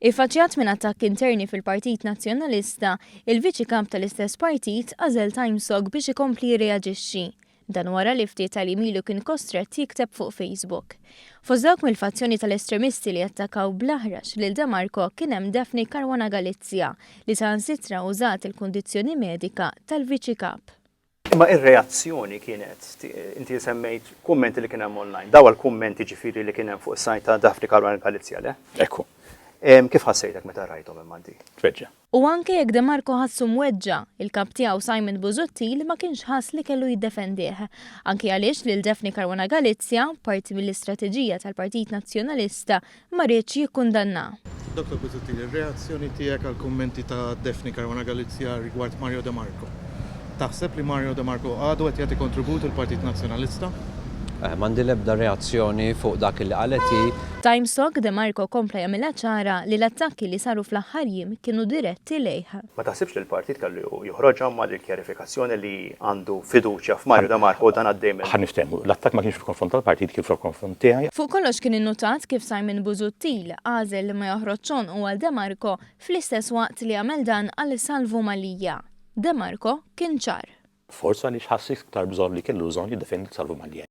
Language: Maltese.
Iffaċċjat minn attakki interni fil-Partit Nazzjonalista, il-Viċi Kap tal-istess partit għażel Timestalk biex ikompli jirreaġixxi. Dan wara li ftit tal-jiem ilu kien kostrett jikteb fuq Facebook. Fost dawk mill-fazzjoni tal-estremisti li attakkaw bl-aħrax lil De Marco kien hemm Daphne Caruana Galizia li saħansitra użat il-kundizzjoni medika tal-Viċi Kap. Imma ir-reazzjoni kienet, inti semmejt kummenti li kien hemm online, dawn għall-kummenti ġifieri li kien hemm fuq is-sajt ta' Daphne Caruana Galizia, le? Ekku. Kif ħassejtek meta rajthom imma inti? Tweġġa'. U anke jekk De Marco ħassu mweġġa', il-kap tiegħu Simon Busuttil ma kienx ħass li kellu jiddefendih. Anki għaliex lil Daphne Caruana Galizia, parti mill-istrateġija tal-Partit Nazzjonalista, ma riedx jikkundanna. Dottor Busuttil, ir-reazzjoni tiegħek għall-kummenti ta' Daphne Caruana Galizia rigward Mario De Marco. Taħseb li Mario De Marco għadu qed jagħti kontribut il-Partit Nazzjonalista? M'għandi l-ebda reazzjoni fuq dak li qalet hi. Times Talk, De Marco kompla jagħmilha ċara li l-attakki li saru fl-aħħar jiem kienu diretti lejh. Ma taħsibx li l-partit kellu joħroġha ma' dil-kjarifikazzjoni li għandu fiduċja f'Mario De Marco u dan għaddej minn. Ħa niftehmu, l-attakk ma kienx fil-konfront tal-partit, kien fil-konfront tiegħi. Fuq kollox kien innutat kif Simon Busuttil għażel li ma joħroġx għonqu għal De Marco fl-istess waqt li għamel dan għal Salvu Mallia. De Marco kien ċar. Forsi għaliex ħass iktar bżonn li kellu bżonn jiddefendi Salvu Mallia.